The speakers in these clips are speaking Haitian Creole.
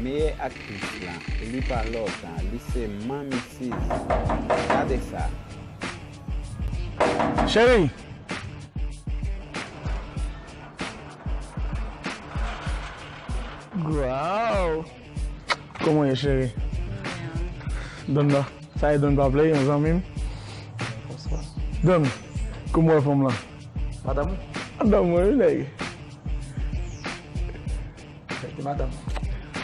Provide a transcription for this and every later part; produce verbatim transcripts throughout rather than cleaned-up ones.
Meyè aktris la, li pa lòt, li se Manmi Sis. Gade sa. Cheri! Wow! Kòman w ye, cheri? Donn nan. Sa e Donn pa play, yon zanmi m. Donn, kòman w wè fanm lan? Madanm ou? Madanm mwen, wi, nèg. Fète madanm.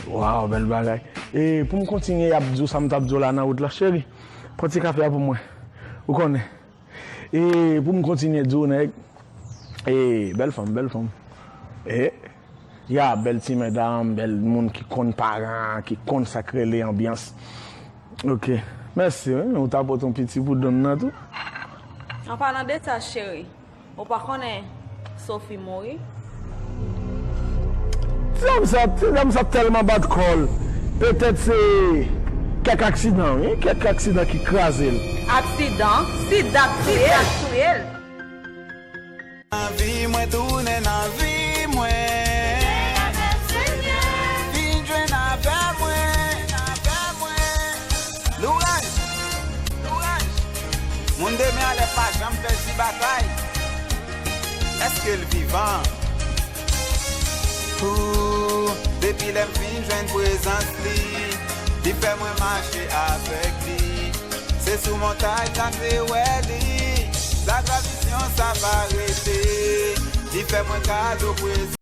Wow, bèl bagay. E pou m kontinye ap di w sa m t ap di w la nan wout la, cheri, pran ti kafe a pou mwen. Ou konnen. E pou m kontinye di w, nèg, e bèl fanm, bèl fanm. E, ya, bèl ti medam, bèl moun ki konn paran, ki konn sa k rele anbyans. Ok. Mèsi, wi. Ou ta pote yon piti pou Donn nan tou. An palan de sa, cheri, ou pa konnen Sophie mouri? Ti dam sa, ti dam sa tèlman bat kò l. Petèt se kèk aksidan, wi, kèk aksidan ki kraze l. Aksidan? Sida k touye l. Nan vi mwen, tounen nan vi mwen. Vin jwenn avè mwen, avè mwen. Louraj, louraj. Moun demen anlè pa janm pèdi batay. Èske l vivan? Ooh, depi lè m fin jwenn prezans li, li fè mwen mache avèk li. Se sou montay sa m te wè li. Sa tradisyon sa pa rete. Li fè mwen kado prezans.